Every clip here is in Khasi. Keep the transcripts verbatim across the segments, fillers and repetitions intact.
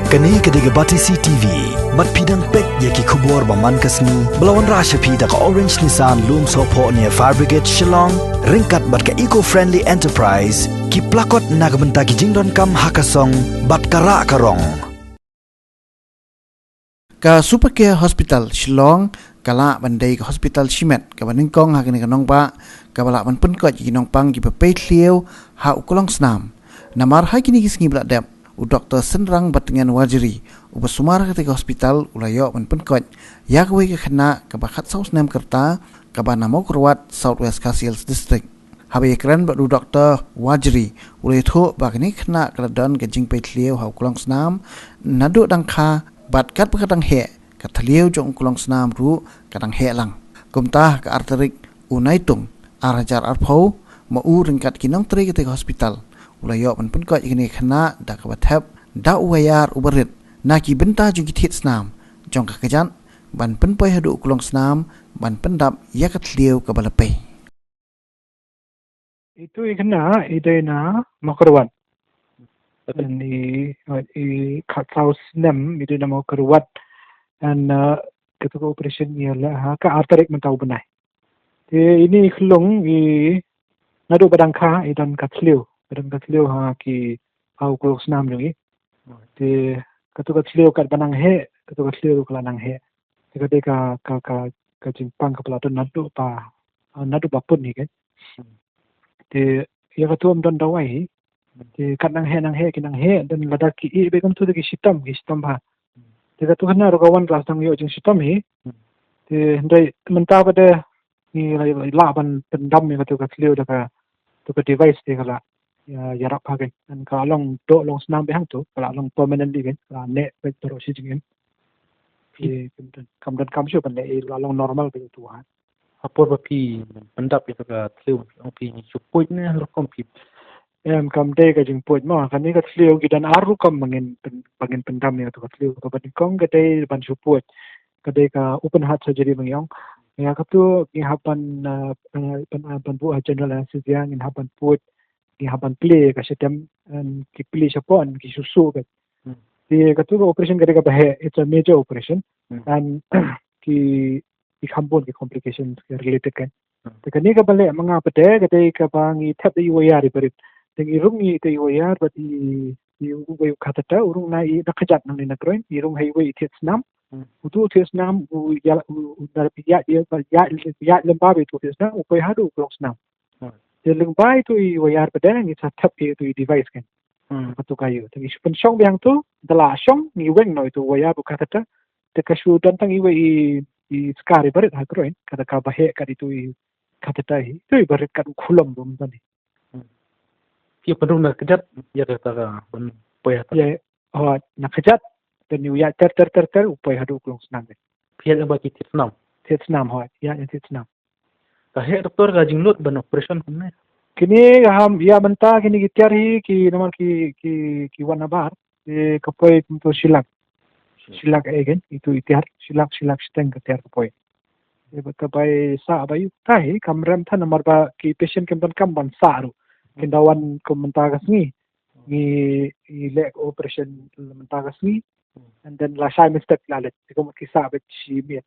Kane ka dei ka Batesi T V. Bad phi dang peit ïa ki khubor ba man ka sngi ba la wanrah sha phi da ka Orange Nissan Lumsohphoh near Fire Brigade Shillong, ryngkat bad ka Eco Friendly Enterprise, ki plakot na ka bynta ki jingdonkam ha ka song bad ka rah ka rong. Ka Super Care Hospital Shillong ka lah ban dei ka hospital shimet kaba nyngkong ha kane ka nongbah, kaba lah ban pynkoit ïa ki nongpang kiba pei thliew ha u klong snam. Namar ha kine ki sngi ba la dep, u Doktor Synrang Batngen Warjri, uba sumar ha kata ka hospital, u la ïoh ban pynkoit ïa kawei ka khynnah kaba khatsaw snem ka rta, kaba na Mawkyrwat, South West Khasi Hills District. Haba ïakren bad u Doktor Warjri, u la ïathuh ba kane ka khynnah ka la don ka jingpei thliew ha u klong snam naduh dang kha, bad katba ka dang heh, ka thliew jong u klong snam ruh ka dang heh lang. Kumta ha ka ar tarik u Naitung ar hajar arphew, ma u ryngkat ki nongtrei kata ka hospital, u la ïoh ban pynkoit ïa kane ka khynnah da kaba thep da u waiar uba rit na ki bynta jong ki thied snam jong ka kjat, ban pynpoi haduh u klong snam ban pyndap ïa ka thliew kaba la pei. Itu i khynnah i dei na Mawkyrwat. Ni, i khatsaw snem, i dei na Mawkyrwat. An, uh, katu ka operation ïa la ha ka ar tarik mynta u bnai. Te ini i khlung i naduh ba dang kha i don ka thliew, i don ka thliew ha ki, ha u klong snam jong i. Te katu ka thliew katba nang heh, katu ka thliew ruh ka la nang heh. Te ka dei ka, ka, ka, ka jingpang kaba la don naduh ba, naduh ba pun hi keiñ. Te ïa katu ym don dawai hi. Te kat nang heh, nang heh, ki nang heh, don lada ki ïeh beit kumtu te ki shitom, ki shitom bha. Te katu khynnah ruh ka wan ka la sdang ïoh jingshitom hi. Te hynrei mynta pat de ngi la, la, lah ban pyndam ïa katu ka thliew da katu ka device te ka la, ïa, ïarap ha keiñ. An ka la long doh long snam beit hangtu, ka la long permanently beit, ka la neh beit baroh shi jingim. Te kam don, kam don kam shuh ban leh, i la long normal beit tu ha. Ha por ba phi pyndap ïa katu ka thliew, ong phi shu puid ne rukom phi? Em, kam dei ka jingpuid mo, kane ka thliew ki don ar rukom ba ngin pyn-, ba ngin pyndam ïa katu ka thliew. Kaba nyngkong ka dei ban shu puid, ka dei ka open heart surgery ba ngi ong. Ïa katu ngi hap ban, uh, uh, ban, uh, ban buh ha general anesthesia, ngin hap ban puid, ngi hap ban plie ka shitom, em, ki plie shapoh, em, ki shu suh beit. Hmm. Te katu ka operation ka dei kaba heh, it's a major operation. Hmm. And ki, ki kham bun ki complications ki related keiñ. Hmm. Te kane kaba leh ma nga pat de ka dei kaba ngi thep da i waiar iba rit. Te ngi rung ïa i waiar bad i, i uwei u catheter, u rung na i na kjat nangne na groin, i rung ha iwei i thied snam. Hmm. Utu u thied snam u ïa, u, u, ïa, ïa, ïa, ïa lyngba beit utu u thied snam u poi haduh u klong snam. Hmm. Te lyngba itu i waiar pat de ngi sa thep ïa itu i device keiñ. Hmm. Katu ka ïoh. Te ngi shu pynshong biang tu, da la shong ngi weng noh itu waiar bad u catheter. Te ka shu don tang iwei i, i skar iba rit ha groin, kata kaba heh kat itu i catheter hi. Itu iba rit kat u khulom bym don hi. Hmm. Phi pynrung na kjat ïa kata ka ban poi ha ta. Ïa, oh, na kjat, te ngi ïa ter ter ter ter u poi haduh u klong snam. Phi ïa ba ki thied snam. Thied snam, hooid, ïa, ïa thied snam. Ka heh doktor ka jinglut ban operation kumne? Kine ka ham, ïa mynta kine ki tiar hi ki namar ki, ki, ki wan nabar. Ki ka poi kumto shi lak. Shi lak eh keiñ, itu i tiar, shi lak, shi lak shiteng ka tiar ka poi. Ïa ba ka bai sah ba ïoh ka hi, kam rem than namar ba ki patient kim donkam ban sah ruh. Kin da wan kum mynta ka sngi. Ngi, ngi leh operation mynta ka sngi. And then lashai mynstep la leit. Te kumta ki sah beit shi miet.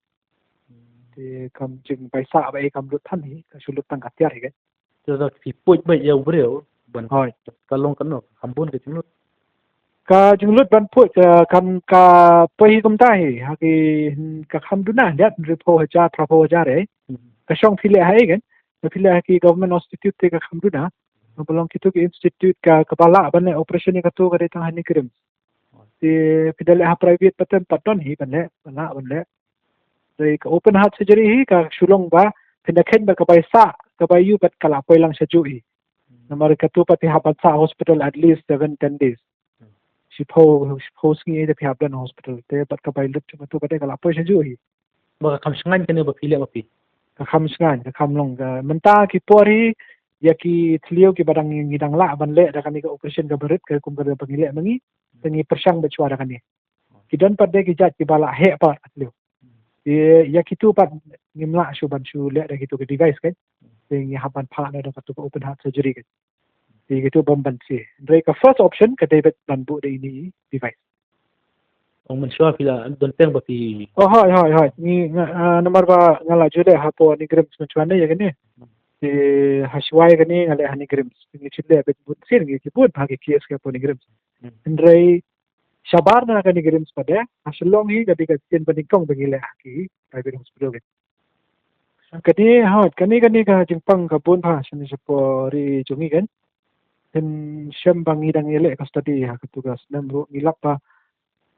Te kam jingbai sah ba ei kam lut than hi, ka shu lut tang ka tiar hi keiñ. Te da phi puid beit ïa u briew ban, hooid, ka long kano, kham bun ka jinglut. Ka jinglut ban puid, eh, kan ka poi hi kumta hi, ha ki, ka kham duna, ïa, hynriewphew hajar, phraphew hajar eh. Hmm. Ka shong phi leh ha ei keiñ, ka phi leh ha ki government institute te ka kham duna. Ka ba long kitu ki institute ka, kaba lah ban leh operation ïa katu ka dei tang ha NEIGRIHMS. Te phi da leh ha private pat em pat don hi ban leh, ba lah ban leh. Dei ka open heart surgery hi ka shu long ba phin da kheiñ ba ka bai sah, ka bai ïoh bad ka la poi lang sha juh hi. Namar katu pat phi hap ban sah hospital at least seven, ten days. Shiphew, shiphew sngi te phi hap don hospital. Te bad ka bai lut jong katu pat te ka la poi sha juh hi. Ba ka kham shngaiñ kane ba phi leh ma phi? Ka kham shngaiñ, ka kham long ka mynta ki por hi, ïa ki thliew kiba dang ngi dang lah ban leh da kane ka operation kaba rit ka kum kaba ngi leh ma ngi, te ngi pyrshang beit shuwa da kane. Ki don pat de ki jait kiba la heh pat ka thliew. Ïa, ïa kitu pat ngim lah shuh ban shu leh da kitu ki device keiñ. Te ngi hap ban phah da katu ka open heart surgery keiñ. Te kitu bym banse. Hynrei ka first option ka dei beit ban buh da ini i device. Ong mynshuwa phi la don teng ba phi. Oh, hoi, hoi, hoi. Ngi nga, ah, namar ba nga la ju leh hapoh NEIGRIHMS mynshuwa ne ïa kane. Te ha shuwa ïa kane nga leh ha NEIGRIHMS. Ngi ju leh bad bun sien ngi ki bun ha ki case ki hapoh NEIGRIHMS. Hmm. Hynrei shabar na ka NEIGRIHMS pat de, ha Shillong hi ka dei ka sien ba nyngkong ba ngi leh ha ki private hospital. Kane, hoi, kane, kane ka jingpang ka bun bha shane shapoh ri jong ngi kan. Phin shem ba ngi dang ïaleh ka study ha katu ka snem ruh ngi lap ba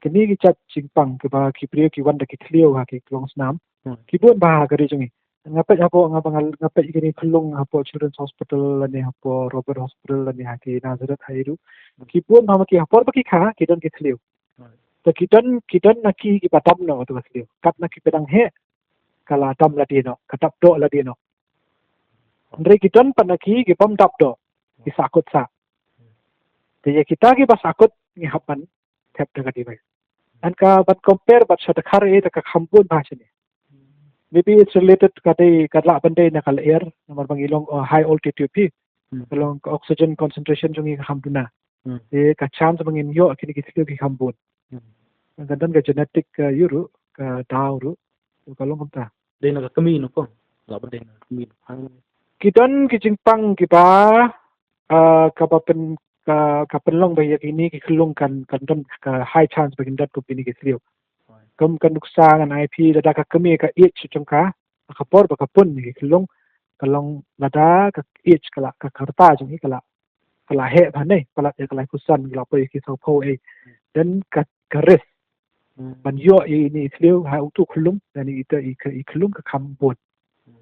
kine ki jait jingpang kiba ki briew ki wan da ki thliew ha ki klong snam. Hmm. Ki bun bha ha ka ri jong ngi. Nga peit hapoh, nga ba nga, nga peit kine khunlung hapoh Children's Hospital lane hapoh Robert Hospital lane ha ki Nazareth ha i ruh. Hmm. Ki bun bha ma ki ha por ba ki kha ki don ki thliew. Hmm. Te ki don, ki don na ki kiba dam noh tu ka thliew. Katba ki pdeng heh ka la dam lade noh, ka dap doh lade noh. Hynrei ki don pat na ki, ki bym dap doh, ki sahkut sah. Te ïa kita kiba sahkut ngi hap ban thep da ka device. Ngan ka ban compare bad sha dkhar eh da ka kham bun bha shane. Maybe it's related ka dei ka lah ban dei na ka lyer, namar ba ngi long, uh, high altitude hi. Hmm. Ka long ka oxygen concentration jong ngi ka kham duna. Hmm. Te ka chance ba ngin ïoh kine ki thliew ki kham bun. Hmm. Ka don ka genetic ka ïa ruh, ka daw ruh, ka long kumta. Dei na ka kmie no kong. Lah ban dei na ka kmie. Ki don ki jingpang kiba, ah, kaba pyn, ka, ka pynlong ba ïa kine ki khunlung kan, kan don ka high chance ba kin don kum kine ki thliew. Kum ka nuksa ngan ai phi lada ka kmie ka age jong ka, ha ka por ba ka pun ïa ki khunlung, ka long lada ka age ka la, ka, ka rta jong i ka la, ka la heh bha ne, palat ïa ka laiphew san, ka la poi ïa ki sawphew eh. Then ka, ka risk. Hmm. Ban ïoh ïa ine i thliew ha utu u khunlung, lane ita i, i khunlung ka kham bun. Hmm.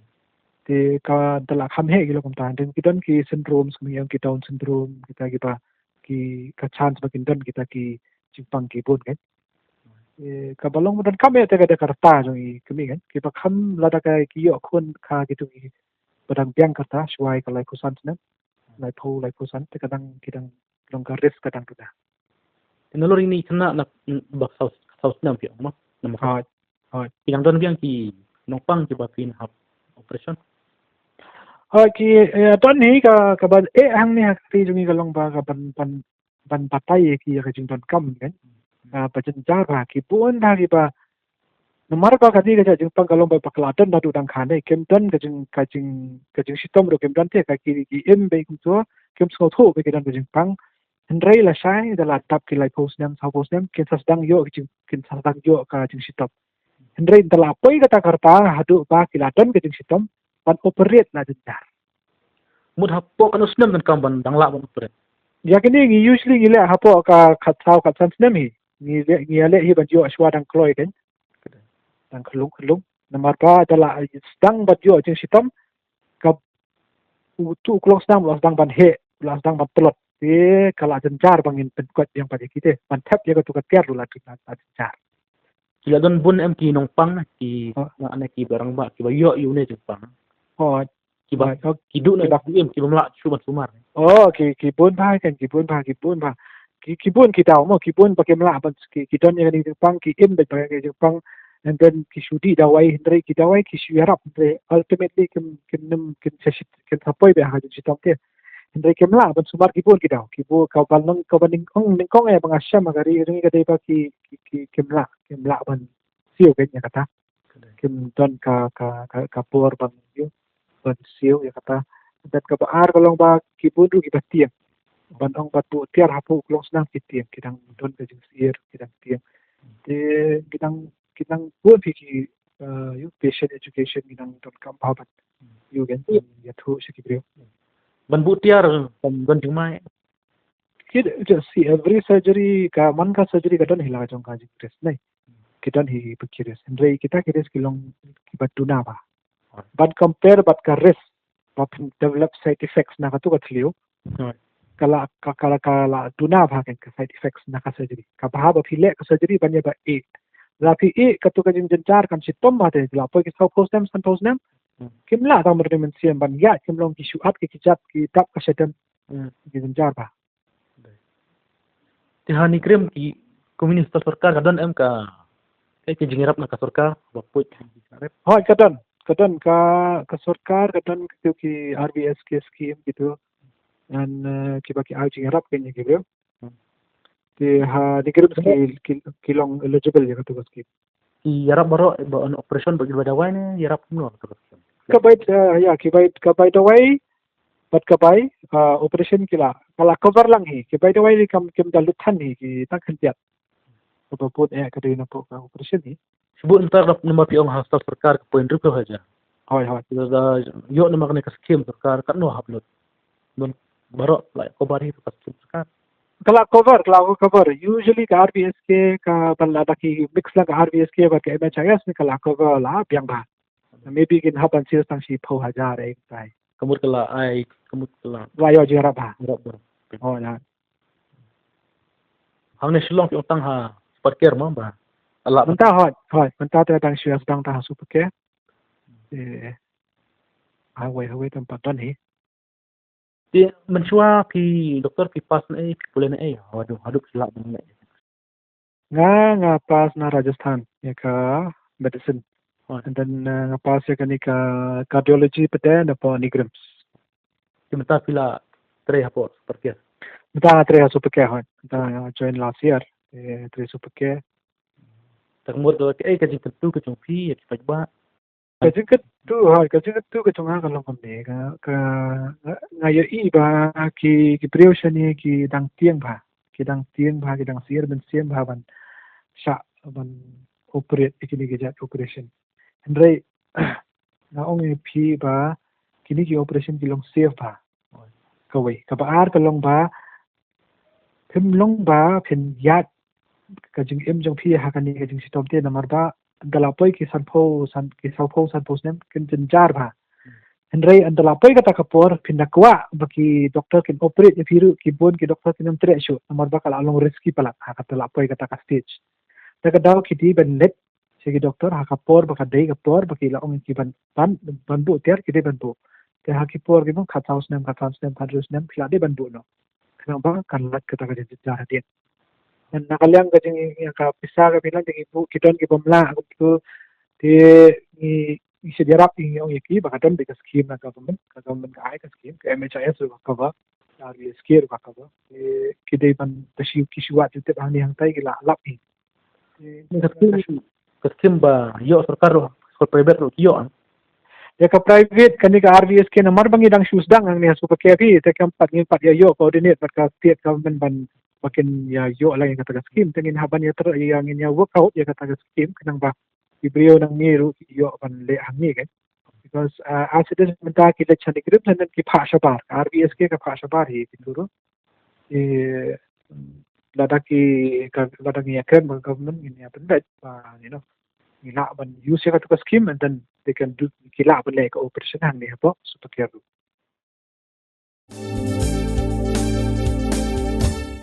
Te ka da la kham heh ki long kumta. Then ki don ki syndromes, kum ïa ki Down syndrome, kita kiba, ki ka chance ba kin don kita ki jingpang ki bun kan. Eh, kaba long ba donkam eh te ka dei ka rta jong i kmie kan. Kiba kham lada ka ki ïoh khun kha kitu kiba dang biang ka rta, shuwa ïa ka laiphew san snem. Laiphew, laiphew san, te ka dang, ki dang, long ka risk ka dang duna. Te nalor ine i khynnah na, mm, ba saw, saw snem phi ong mo? Namar ka. Hooid, hooid. Ki dang don biang ki nongpang kiba phin hap operation. Hooid, ki, eh, don hi ka, kaba eh hangne ha ka ri jong ngi ka long ba ka ban, ban ban batai ïa ki ïa ka jingdonkam kan. Hmm. Ah, ba jynjar bha ki bun bha kiba. Namar ba kane ka jingpang ka long ba ka la don naduh dang kane, kim don ka jing, ka jing, ka jingshitom ruh kim don te, ka ki, ki im beit kumto, kim sngewthuh ba ki don ka jingpang. Hynrei lashai da la dap ki laiphew snem, sawphew snem, kin sa sdang ïoh ka jing, kin sa sdang ïoh ka jingshitom. Hynrei da la poi kata ka rta haduh ba ki la don ka jingshitom, ban operate la jynjar. Mut hapoh katno snem donkam ban dang lah ban operate? Ïa kine ngi usually ngi leh hapoh ka khatsaw khatsan snem hi. Ngi leh, ngi ïaleh hi ban ïoh shuwa dang kloi kan. Dang khyllung khyllung. Namar ba da la sdang ban ïoh jingshitom, ka utu u klong snam u la sdang ban heh, u la sdang ban tlot. Te ka la jynjar ba ngin pynkoit biang pat ïa ki te. Ban thep ïa katu ka tiar ruh la jynjar. Ki la don bun em ki nongpang, ki, oh, na, na kiba rangbah, kiba ïoh ïa une jingpang. Oh, kiba, oh, oh, ki duh na kiba, ki im, kiba mlah shu ban sumar. Oh, ki, ki bun bha kan, ki bun bha, ki bun bha. Ki, ki bun ki daw mo, ki bun ba kim lah ban, ki, ki don ïa kane jingpang, ki im bad ba ïa kane jingpang, and then ki shu dih dawai, hynrei ki dawai ki shu ïarap, hynrei ultimately kim, kim nym, kim sa shit, kim sa poi beit ha ka jingshitom te. Hynrei kim lah ban sumar ki bun ki daw, ki bun, kaba nyng, kaba nyngkong, nyngkong eh ba nga shem ha ka ri jong ngi ka dei ba ki, ki, ki, kim lah, kim lah ban siew beit ïa kata. Kim don ka, ka, ka, ka por ban ïoh, ban siew ïa kata. Dan kaba ar ka long ba ki bun ruh kiba tieng. Ban ong ban buh tiar hapoh u klong snam ki tieng, ki dang don ka jingsyier, ki dang tieng. Te ki dang, ki dang bun phi ki, eh, ïoh patient education ki dang donkam bha ban ïoh kan ïathuh sha ki briew. Ban buh tiar, ban don jingmai. Ki, ki, see, every surgery ka, man ka surgery ka don hi la ka jong ka jingrisk, nai. Ki don hi ba ki risk. Hynrei kita ki risk ki long kiba duna bha. Ban compare bad ka risk ba phin develop side effects na katu ka thliew. Right. Ka la, ka, ka la, ka la duna bha kan ka side effects na ka surgery. Kaba bha ba phi leh ka surgery ban ïa ba eh. La phi eh katu ka jingjynjar kan shitom bha te, la poi ki sawphew snem, sanphew snem. Hmm. Kim lah tang ban rim mynsiem ban ïa, kim long ki shu at ki, ki jat ki dap ka shadem. Hmm. Ki jynjar bha. Te ha NEIGRIHMS ki, kum ine i sorkar ka don em ka, ka, ka jingïarap na ka sorkar ba poi ka jingïarap? Hooid, ka don, ka don ka, ka sorkar ka don kitu ki R B S K scheme kitu. Ngan, eh, kiba ki ai jingïarap kane ki briew. Hmm. Te ha NEIGRIHMS ki, ki, ki long eligible ïa katu ka scheme. Ki ïarap baroh ba on operation ba ki bai dawai ne ïarap kumno katu ka scheme? Ka bai, eh, ïa, ki bai, ka bai dawai bad ka bai, eh, operation ki la, ka la cover lang hi. Ki bai dawai lei kam, kim da lut than hi, ki tang khyndiat. Kaba bun eh ka dei na pok ka operation hi. Shu buh ntar da namar phi ong ha sor-, sorkar ka point hynriew phew hajar. Hoi, hoi. Da, da ïoh namar kane ka scheme sorkar katno hap lut. Don baroh la cover hi ka scheme sorkar. Ka la cover, ka la cover. Usually ka R B S K ka ban la da ki mix lang ka R B S K bad ka M H I S ne ka la cover la biang bha. Maybe kin hap ban siew tang shiphew hajar eh tai. Ka mut ka la ai, ka mut ka la. La ïoh jingïarap bha. Ïarap bha. Oh, la. Hangne Shillong phi ong tang ha Supercare mo ba. Ala mynta hoi, hoi, mynta te dang shu ïa sdang tang ha Supercare. Eh, hawei, hawei tam pat don hi. Te mynshuwa phi doktor phi pass na ei, phi pule na ei, haduh, haduh phi lah ban leh. Nga, nga pass na Rajasthan ïa ka medicine. Hoi. And then, uh, nga pass ïa kane ka cardiology pat na pdeng NEIGRIHMS. Te mynta phi la trei hapoh Supercare? Mynta nga trei ha Supercare, hoi. Mynta nga join last year. Eh, trei Supercare. Te ka mut ka ei ka jingkyntu ka jong phi ïa ki paidbah? Ka jingkyntu, hoi, ka jingkyntu ka jong nga ka long kumne, ka, ka, nga, nga ïohi ba ki, ki briew shane ki dang tieng bha. Ki dang tieng bha, ki dang syier mynsiem bha ban shah, ban operate ïa kine ki jait operation. Hynrei nga ong ïa phi ba kine ki operation ki long safe bha. Kawei, kaba ar ka long ba phim long ba phin ïaid ka jingim jong phi ha kane ka jingshitom te, namar ba ynda la poi ki sanphew, san, ki sawphew sanphew snem kin jynjar bha. Hynrei ynda la poi kata ka por phin da kwah ba ki doktor kin operate ïa phi ruh, ki bun ki doktor kin ym treh shuh namar ba ka la long risky palat ha kata la poi kata ka stage. Te ka daw ki dei ban leit sha ki doktor ha ka por ba ka dei ka por ba ki la ong ki ban, ban, ban buh tiar ki dei ban buh. Te ha ki por ki bun khatsaw snem, khatsan snem, khathynriew snem phi la dei ban buh noh. Khnang ba kan lait kata ka jingjynjar hadien. Na ka liang ka jing, ïa ka pisa ka phi lah, ki buh, ki don ki bym lah kumtu. Te ngi, ngi shu ïarap, ngi ong ïa ki ba ka don beit ka scheme na government, ka government ka ai ka scheme, ka M H I S ruh ka cover, R B S K ruh ka cover. Te ki dei ban, te shu, ki shu wad jutep hangne hangtai ki la lap hi. Te ka scheme, ka scheme ba ïoh sorkar ruh, skul private ruh ki ïoh. Ïa ka private kane ka R B S K namar ba ngi dang shu sdang hangne ha Supercare hi, te kam pat ngin pat ïa ïoh coordinate bad ka state government ban ba kin ïa ïoh lang ïa kata ka scheme, te ngin hap ban ïa ter-, ïa ngin ïa work out ïa kata ka scheme khnang ba ki briew nangne ruh ki ïoh ban leh hangne kan. Because, uh, as it is mynta ki leit sha NEIGRIHMS and then ki phah shabar, R B S K ka phah shabar hi ki turu. Eh, lada ki, ka, lada ngi ïa kren bad government ngin ïa pynbeit ba, you know, ngi lah ban use ïa katu ka scheme and then they can do, ki lah ban leh ka operation hangne hapoh Supercare ruh.